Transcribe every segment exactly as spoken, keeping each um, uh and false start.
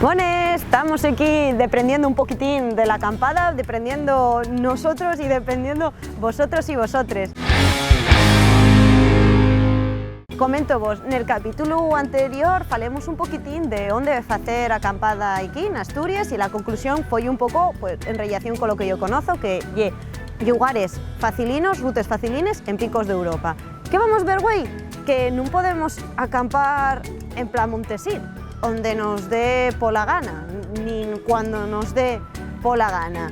Mones, tamos equí deprendiendo un poquitín de la acampada, deprendiendo nosotros y deprendiendo vosotros y vosotres. Coméntovos, nel capítulo anterior falemos un poquitín de ónde facer acampada equí n'Asturies, y la conclusión foi un poco, pues, en rellación con lo que yo conozo, que ye llugares facilinos, rutes facilines en picos d'Europa. ¿Qué vamos ver güei? Que nun podemos acampar en plan montesín, onde nos dé pola gana, nin cuando nos dé pola gana.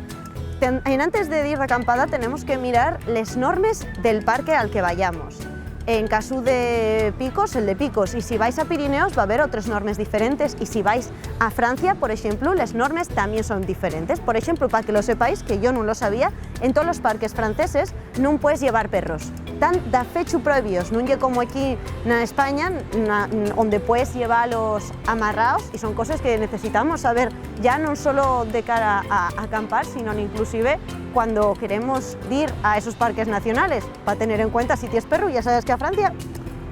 Ten-, enantes de dir d'acampada tenemos que mirar les normes del parque al que vayamos. En casu de picos, el de picos, y si vais a Pirineos va haber otres normes diferentes, y si vais a Francia, por exemplu, les normes tamién son diferentes. Por exemplu, pa que lo sepáis, que yo nun lo sabía, en tolos parques franceses nun puedes llevar perros. Tán dafechu prohibíos, nun ye como aquí na España, na, onde puedes llevalos amarraos, y son coses que necesitamos saber ya non solo de cara a, a acampar, sino inclusive cuando queremos dir a esos parques nacionales, pa tener en cuenta si ties perru, ya sabes que a Francia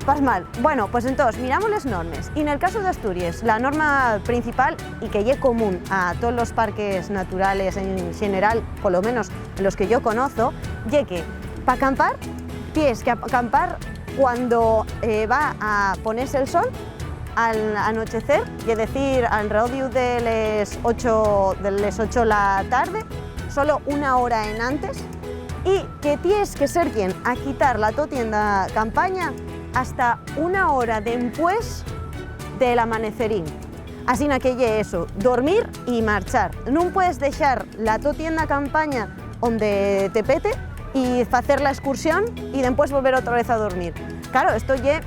vas mal. Bueno, pues entós, miramos les normes. Y nel casu d'Asturies, la norma principal, y que ye común a tolos parques naturales en xeneral, polo menos los que yo conozo, ye que pa acampar, ties que acampar cuando, eh, va a ponese el sol, al anochecer, ye decir, alredor de les ocho, de les ocho la tarde, solo una hora enantes, y que ties que ser quien a quitar la to tienda campaña hasta una hora dempués del amanecerín. Asina que ye eso, dormir y marchar. Nun puedes dexar la to tienda campaña onde te pete y facer la excursión y dempués volver otra vez a dormir. Claro, esto ye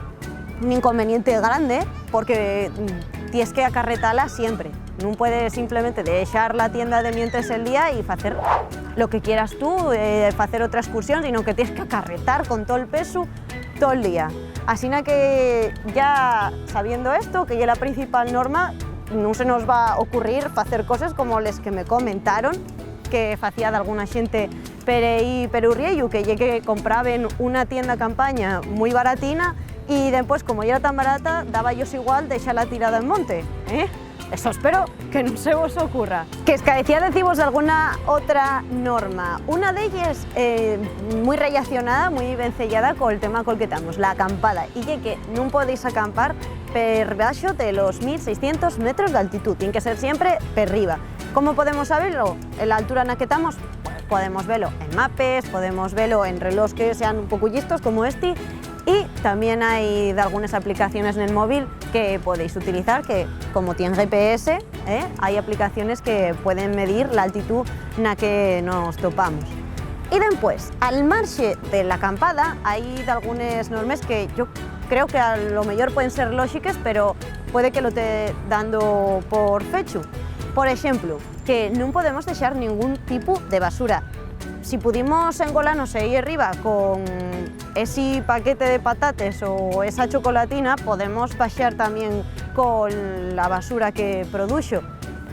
un inconveniente grande porque, mm, ties que acarretala siempre. Nun puedes simplemente dexar la tienda de mientes el día y facer lo que quieras tú, eh, facer otra excursión, sino que ties que acarretar con tol pesu tol día. Asina que, ya sabiendo esto, que ye la principal norma, nun se nos va ocurrir facer coses como les que me comentaron que facía dalguna xente per ehí per Urriellu, que ye que compraben una tienda campaña mui baratina y dempués, como yera tan barata, dába-yos igual dexala tirada en monte, ¿eh? Eso espero que nun se vos ocurra. Qu'escaecía decivos alguna otra norma. Una d'elles, eh, mui rellacionada, mui vencellada col tema col que tamos, la acampada. Y ye que nun podéis acampar per baxo de los mil seiscientos metros d'altitud, tien que ser siempre per riba. ¿Cómo podemos sabelo? L'altura na que tamos, pues, podemos velo en mapes, podemos velo en relós que sean un poco llistos como esti, y tamién hai dalgunes aplicaciones nel móvil que podéis utilizar, que, como tien G P S, eh, hai aplicaciones que pueden medir l'altitú na que nos topamos. Y dempués, al marxe de la acampada, hai dalgunes normes que yo creo que a lo mellor pueden ser lóxiques, pero puede que lo te dando por fechu. Por exemplu, que nun podemos dexar ningún tipu de basura. Si pudimos engolanos ehí arriba con esi paquete de patates o esa chocolatina, podemos baxar tamién con la basura que produxo.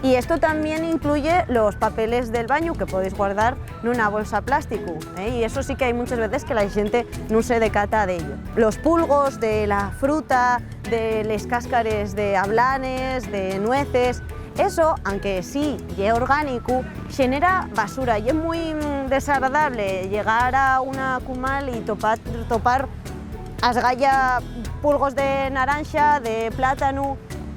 Y esto tamién incluye los papeles del bañu que podéis guardar nuna bolsa plásticu, ¿eh? Y eso sí que hai munches veces que la xente nun se decata d'ello. Los pulgos de la fruta, de les cáscares de ablanes, de nueces, eso, anque sí ye orgánicu, xenera basura. Ye mui, mm, desagradable llegar a una cumal y topar, topar asgaya pulgos de naranxa, de plátanu.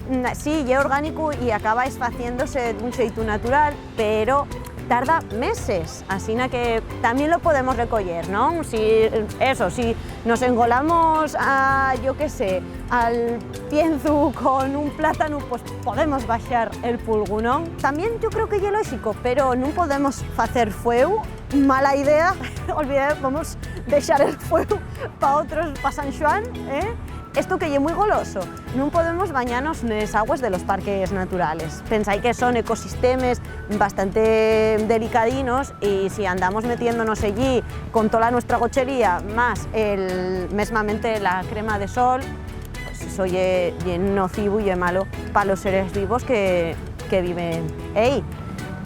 Mm, sí, ye orgánicu y acaba esfaciéndose d'un xeitu natural, pero tarda meses, asina que tamién lo podemos recoyer, ¿non? Si, eso, si nos engolamos a, yo qué sé, al pienzu con un plátanu, pues podemos baxar el pulgu, ¿non? Tamién yo creo que ye lóxico, pero nun podemos facer fueu, mala idea, olvidar, vamos dexar el fueu pa otros, pa San Xuan, ¿eh? Esto que ye mui goloso, nun podemos bañanos nes agües de los parques naturales. Pensái que son ecosistemes bastante delicadinos y si andamos metiéndonos ellí con tola nuestra gochería, más el, mesmamente la crema de sol, pues eso ye, ye nocivu, ye malo pa los seres vivos que, que viven ehí.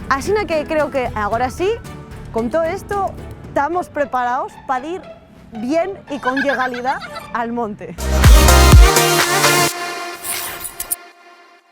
Asina que creo que agora sí, con todo esto, tamos preparaos pa dir bien y con llegalidá al monte.